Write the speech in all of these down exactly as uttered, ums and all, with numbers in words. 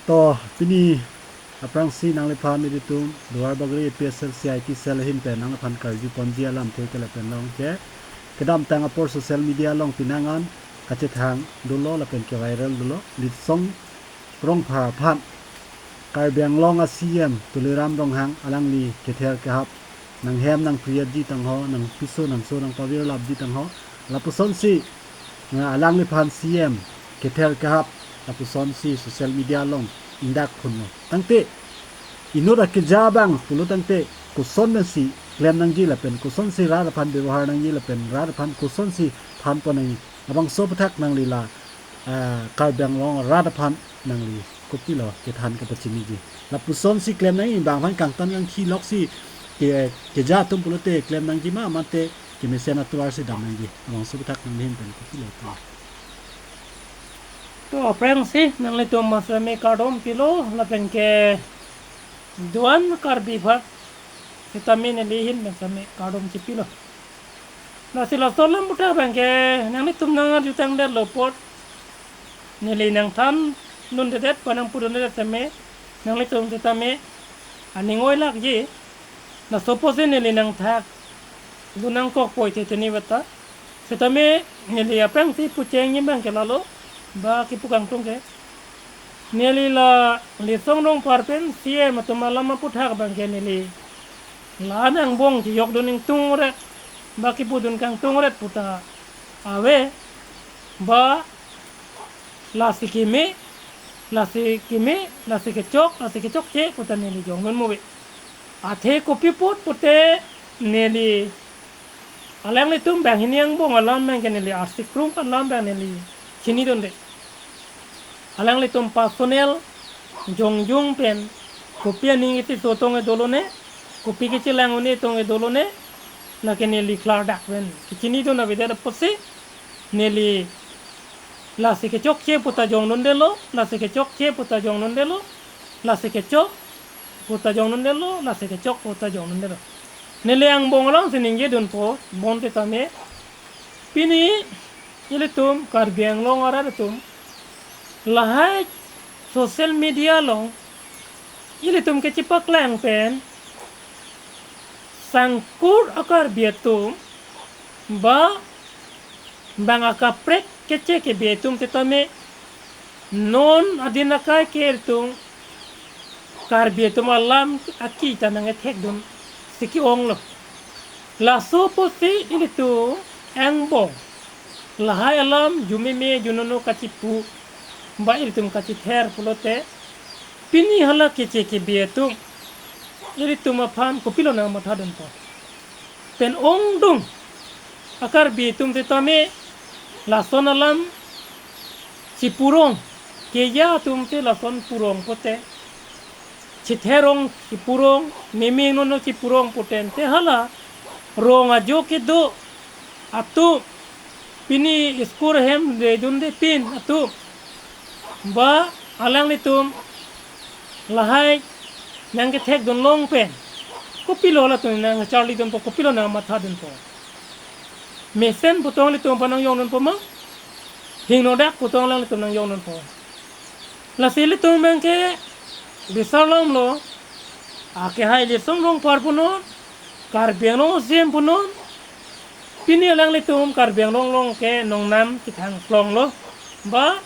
To, pini aphrangsi nangliphan ilitum Duarbagori A P S L C I T cell ahin pen nangliphan karju ponji alamthe ke lapen along ke kedamtang apor social media along penang an kachethang dolo lapen ke viral dolo, Litsong Rongphar aphan Karbi Anglong a C E M Tuliram Ronghang alangli kether kehap nanghem nangpriyatji tangho, nangpiso nangso nangpavirlapji tangho, lapusonsi, eh, alangliphan C E M kether kehap lapusonsi social media along ingdak phunlo. Tangte inut akeja abang pulo tangte kosonsi klem nangji lapen kosonsi rat aphan bebohar nangji lapen rat aphan kosonsi thanpon nangji, labangso aputhak nangli la, eh, Karbi Anglong rat aphan nangli kopilo kethan kapachiniji. Lapusonsi klem nangji, bang aphan kangtan kangthi loksi ke, keja atum pulote klem nangji ma mate kemesen atovarsi dam nangji. Labangso aputhak nangli ahin pen kopilo pu. To, aphrangsi nanglitum masami kardom pilo lapen ke do-an Karbi aphan sitame neli ahin pen sami kardom chipilo. Lasi laso alam aputhak abang ke nanglitum nangarjutangdetlo apot neli nangthan dundedet, panangpu dundedet tame nanglitum sitame aning oilakji. Laso apotsi neli nangthakdun nangkokpo ite teni bata. Sitame neli aphrangsi puchengji abang ke lalo, ba kipu kangtung ke, neli la Litsong Rongphar pen C E M atum alam aputhak abang ke neli la angbong kejokdun ingtungret, ba kipudun kangtungret puta ave, ba lasi keme, lasi keme, lasi kechok, lasi kechokche puta neli jongdun muve. Athe kopi apot pute neli alanglitum banghini angbong alam abang ke neli arsik krung alam abang neli chinidunde. Alanglitum personal jongjung pen kopi aning iti so tong-e dolone, kopi kechelang un-e tong-e dolone, lake neli klardak pen kechinidun avedet apotsi neli lasi kechokche puta jongdundelo, lasi kechokche puta jongdundelo, lasi kechok puta jongdundelo, lasi kechok puta jongdundelo. Neli angbong alongsi ningjedunpo, bonta tame pini ilitum Karbi Anglong arat atum lahai social media along ilitum kechipaklang pen sangkur a-Karbi atum ba bang akaprek keche kebe atum sitame non adin akai ke ilitum Karbi atum alam aki ta nangkethekdun si ke-onglo. Laso apotsi ilitum angbong lahai alam jumeme junono kachipu ba ilitum kachither pulote pini hala keche kebe atum ilitum aphan kopilo nangmathadunpo. Pen ongdung a-Karbi atum sitame lason alam chipurong, keja atum si lason purong pute, chitherong chipurong, meme nono chipurong putente hala rong ajo kedo atum, pini school ahem redunde pin atum, ba alanglitum lahai nangkethekdun long pen kopilo halatum nangcharlidunpo, kopilo nangmathadunpo. Mesen pu tong ilitum aphan nangjongdunpo ma, hingno dak pu tong alanglitum nangjongdunpo. Lasi ilitum abang ke bisar longlo, akehai Litsong Rongphar punon, Karbi Anglong a C E M punon, pini alanglitum Karbi Anglong along ke nongnam kethang longlo, ba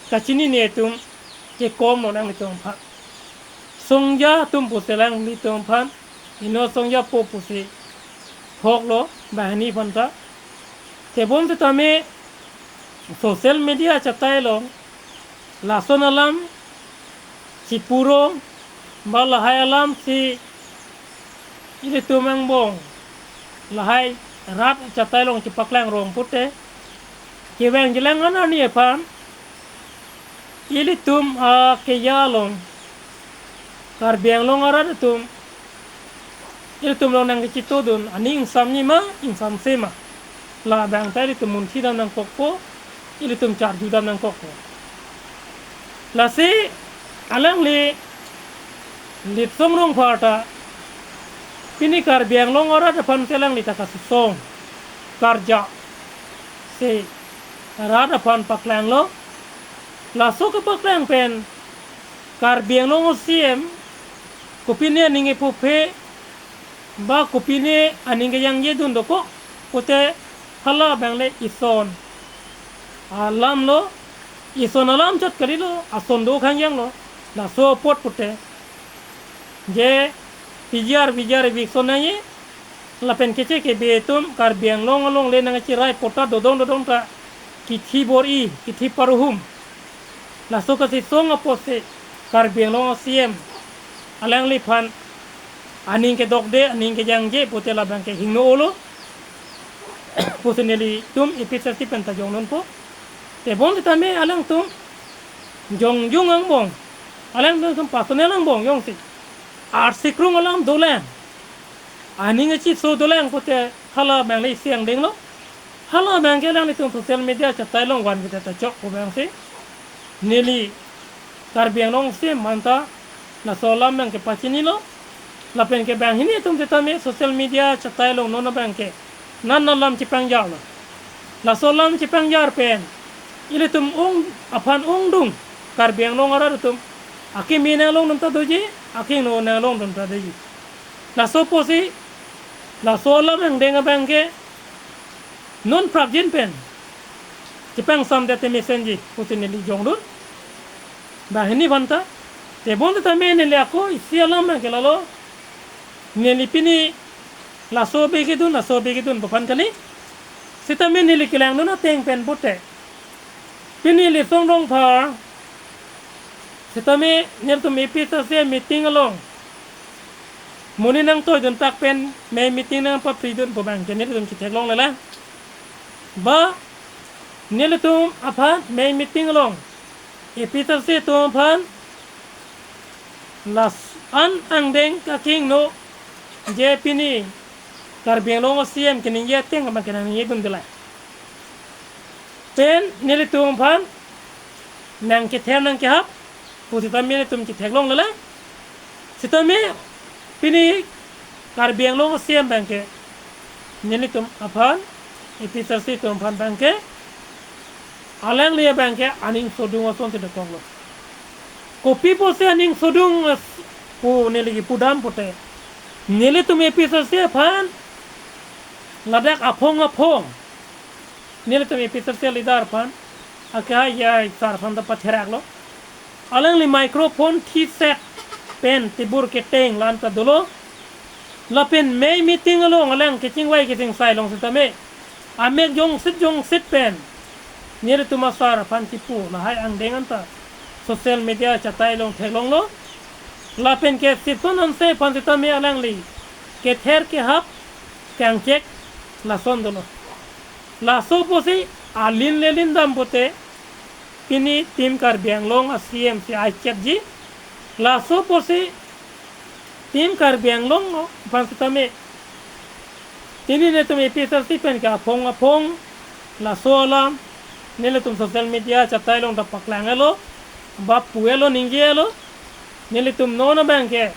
kachinine atum kekomlo alanglitum aphan. Songja atum pusi alanglitum aphan inut songjapo pusi thoklo banghini aphanta. Tebon sitame social media achatai along lason alam chipurong ba lahai alamsi ilitum angbong lahai rat achatai along chipaklang rong pute, kevang jilang anani aphan ilitum akeja along Karbi Anglong arat atum ilitum along nangkechitodun aning ingsamji ma ingsamse ma, labang ta ilitum munthi dam nangkokpo, ilitum charju dam nangkokpo. Lasi alangli Litsong Rongphar ta pini Karbi Anglong arat aphan si alangli ta kasosong karja si rat aphan paklanglo. Laso kepaklang pen Karbi Anglong C M kopine aning kepuphe ba kopine aning kejangje dun dokok pute hala abang le ison alam lo, ison alam chot kalilo, ason do khangjang lo. Laso apot pute je P G R, V G R eviction nangji, lapen keche kebe atum Karbi Anglong alongle nangchirai patta dodong dodong ta kithi bor-i, kithi parhum. Laso kachesong apotsi Karbi Anglong C M alangliphan aning kedokde, aning kejangje pute labang ke hingno olo pusi nelitum A P H L C pen ta jongdunpo. Tebon tame alangtum jongjung angbong, alangtum personal angbong jongsi arsikrung alam dolang, aning achiso dolang pute hala abang le isi angdeng lo. Hala abang ke alanglitum social media chatai along van kita ta chok ko abangsi neli Karbi Anglong C M aphan ta laso alam abang ke pachinilo. Lapen ke banghini atum sitame social media chatai along non abang ke nan alam chepangjar lo. Laso alam chepangjar pen ilitum ong aphan ongdung Karbi Anglong arat atum akimi nanglong dun ta doji, akehingno nanglong dun ta doji. Laso apotsi laso alam angdeng abang ke non prapjin pen chepangsam det te mesenji pusi neli jongdun. Banghini aphan ta, tebon tame neli ako isi alam abang ke lalo, neli pini laso begi dun, laso begi dun pu aphan kali. Sitame neli kelangdun ateng pen pute pini Litsong Rongphar sitame nelitum A P H L C meeting along monit nangtoidun tak pen mei meeting nangpapridun pu abang ke nelitum chetheklongle lang. Ba nelitum aphan mei meeting along A P H L C atum aphan laso an angdeng akehingno je pini Karbi Anglong C M keningje ateng abang ke nangningje dun dela. Pen nelitum aphan nangkether nangkehap pu sitame nelitum chetheklongle lang. Sitame pini Karbi Anglong C M abang ke nelitum aphan, A P H L C atum aphan abang ke alangli abang ke aning sodung asonsi dokoklo. Kopi pusi aning sodung as-, pu neli kipudam pute, nelitum A P H L C aphan ladak aphong aphong nelitum A P H L C leader aphan, akehai akehai sar aphan ta patheraklo. Alangli microphone thiset pen tebur keteng lan ta dolo. Lapen mei meeting along alang kechingvai kechingsai along sitame amek jongsit jongsit pen nelitum asar aphan chipu lahai angdeng anta social media chatai along theklonglo. Lapen ke Sipson Hanse aphan sitame alangli kether kehap kangchek lason dolo. Laso pusi alin le lindam pute pini Team Karbi Anglong a C M si ai chepji. Laso pusi Team Karbi Anglong aphan sitame pini nelitum A P H L C pen ke aphong aphong laso alam nelitum social media chatai along ta paklanglo, ba pulo, ningjelo. Nelitum non abang ke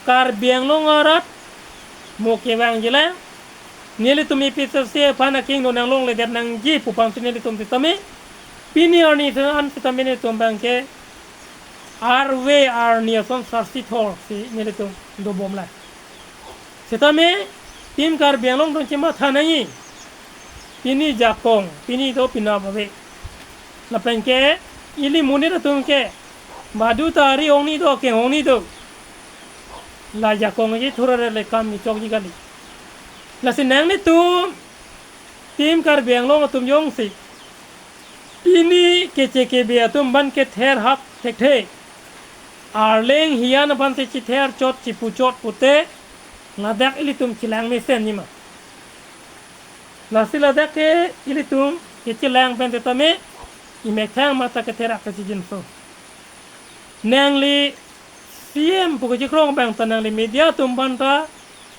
Karbi Anglong arat mo kevangjilang, nelitum A P H L C aphan akehingno nanglongledet nangji pu aphansi nelitum sitame pini arni an sitame nelitum abang ke arve arni ason sarsi thorsi nelitum dobomlang. Sitame Team Karbi Anglong atum chematha nangji. Pini jakong, pini do penap ave. Lapen ke ili monit atum ke badu ta ari ongni do, keng ongni do. La jakong ji thura le kam ni chokji kali. Lasi nanglitum Team Karbi Anglong atum jongsi pini keche kebe atum aphan kether hap thekthe, arleng hiyan aphansi chether chot chipu chot pute ladak ilitum chelang mesen nima. Lasi ladak ke ilitum kechelang pen sitame imethang mata kether ak kachijinso. Nangli C M pu kechekrong abang ta nangli media atum aphan ta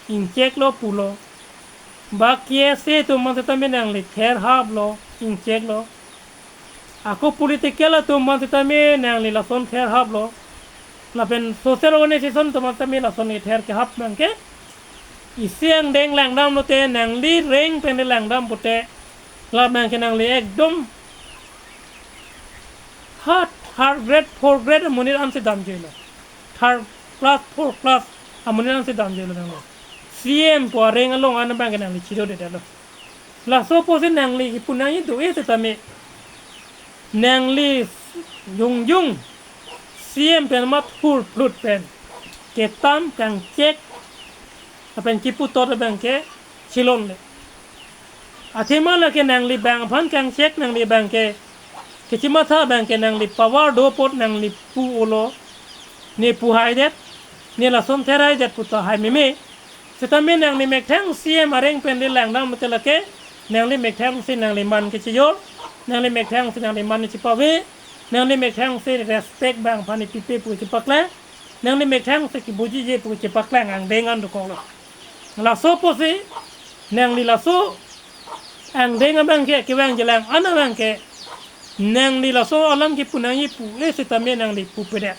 ingcheklo pulo. Ba K S A atum aphan sitame nangli ther haplo, ingcheklo. Ako political atum aphan sitame nangli lason ther haplo. Lapen social organization atum aphan sitame lason kether kehap abang ke isi angdeng langdam lote nangli reng pen langdam pute labang ke nangli ekdom hat Third grade, fourth grade amonit ansi damjoi lo. Third class, fourth class amonit ansi damjoi lo nangli. C M pu areng along an abang ke nangli chido de lo. Laso apotsi nangli kipu nangji do-e setame, nangli jongjong C M pen amat thurphlut pen ketam kangchek lapen kipu tot abang ke chilonle. Athema lake nangli bang aphan kangchek, nangli bang ke kechimatha abang ke nangli power do apot nangli pu-olo, ne pu haidet, ne lason ther haidet pu ta hai meme. Setame nangli methang C M areng pen le langdam mate lake, nangli methang si nangli man kechijor, nangli methang si nangli man chipave, nangli methang si respect bang aphan ipipe pu chipaklang, nangli methang si kebujije pu chipaklang angdeng an dokoklo. Laso apotsi nangli laso angdeng abang ke kevangjilang an abang ke nangli laso alam kipu nangji pu-e setame nangli pupedet.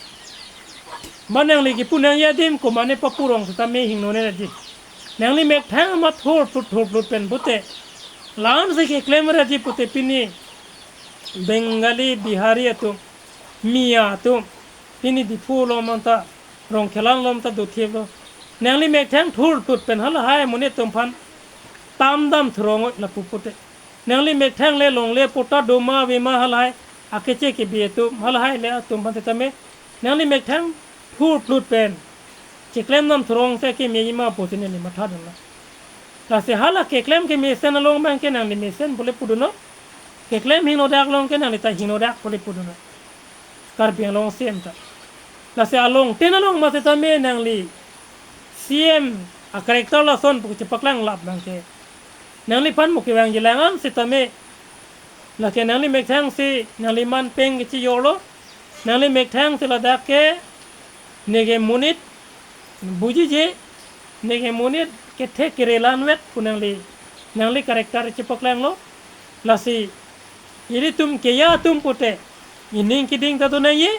Ma nangli kipu nangji adim komane papu rong setame hingnone raji. Nangli methang amat thurphlut thurphlut pen pute la-ansi keklem raji pute pini Bengali, Bihari atum, Miya atum, pini Diphu along manta, Rongkhelan along ta dothiplo. Nangli methang thurphlut pen halahai amonit atum aphan tamdam thurong lapu pute. Nangli methang le longle patta doma avema halahai akeche kebi atum, halahai le atum aphan setame nangli methang thurphlut pen chiklemdam thurong si keme ima pusi neli mathadunlo. Lasi hala keklem kemesen along abang ke nangli mesen pule pudunlo. Keklem hingnodak along ke nangli ta hingnodak pule pudunlo. Karbi Anglong C M ta. Lasi along tin along ma setame nangli C M a-character lason pu chipaklang lap abang ke nangliphan mo kevangjilang an setame, lake nangli methang si nangli man peng kechijorlo, nangli methang si ladak ke neke monit bujije, neke monit kethe kere lanvet pu nangli, nangli character chipaklanglo. Lasi ilitum keja atum pute ining keding ta do nangji,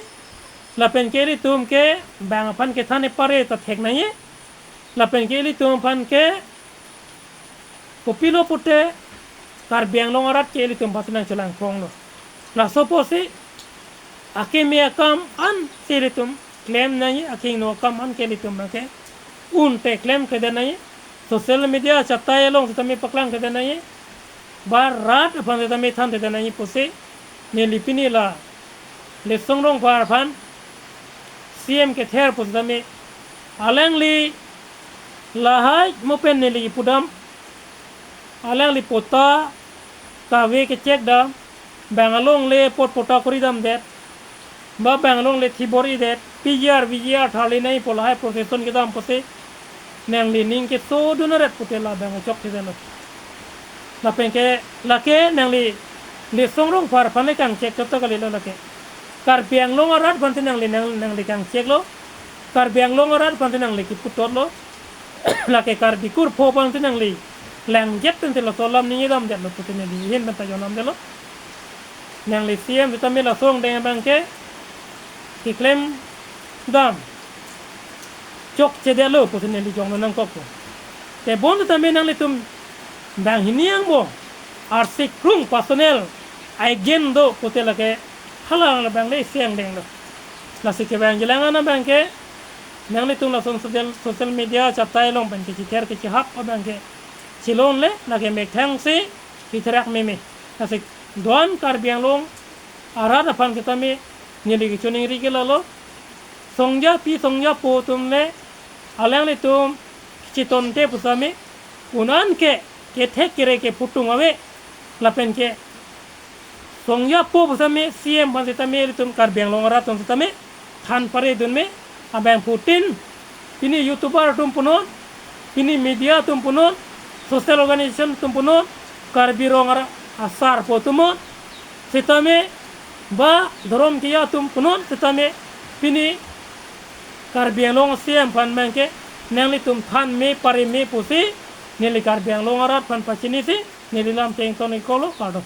lapen ke ilitum ke bang aphan kethan epare ta thek nangji, lapen ke ilitum aphan ke kopilo pute Karbi Anglong arat ke ilitum aphan si nangchelangphronglo. Laso apotsi akeme akam ansi ilitum klem nangji, akehingno akam an ke ilitum abang ke un te klemkledet nangji. Social media chatai along setame paklang kledet nangji. Ba rat aphan setame than kledet nangji pusi neli pini la Litsong Rongphar aphan C M kether pu setame alangli lahai mo pen neli kipudam, alangli patta kave kechek dam, bang along le pot patta kori damdet, ba bang along le thibor-idet, P G R, V G R tharli nangji pu lahai procession kedam pusi nangli ning kesodun aret pute la bang chokthedetlo. Lapen ke lake nangli Litsong Rongphar aphan le kangchek chot kalilo lake. Karbi Anglong arat aphan si nangli nang, nangli kangcheklo. Karbi Anglong arat aphan si nangli kiputotlo. Lake Karbi kurpho aphan si nangli langjet pen si laso alam ningje damdetlo pusi neli ahin pen ta jonnamdetlo. Nangli C M setame laso angdeng abang ke keklem dam chokchedetlo pusi neli jongno nangkokpo. Tebon setame nanglitum banghini angbong arsik krung personal aigen do pute lake hala abang le isi angdenglo. Lasi kevangjilang an abang ke nanglitum lason social, social media chatai along pen kechither kechihap abang ke chilonle, lake methang si kitherak meme. Lasi do-an Karbi Anglong arat aphan setame neli kechoningri ke lalo, songjapi songjapo atum le alanglitum chitonte pusitame un-an ke kethe kere ke putung ave, lapen ke songjapo pusitame C M aphan setame ilitum Karbi Anglong arat atum setame than paredun me, abangphutin pini YouTuber atum punon, pini media atum punon, social organization atum punon, Karbi Rong arat asarpo atum setame, ba dhorom keja atum punon setame, pini Karbi Anglong C M aphan abang ke nanglitum than me pare me pusi neli Karbi Anglong arat aphan pachinisi neli lam tengton ikolo, kardom.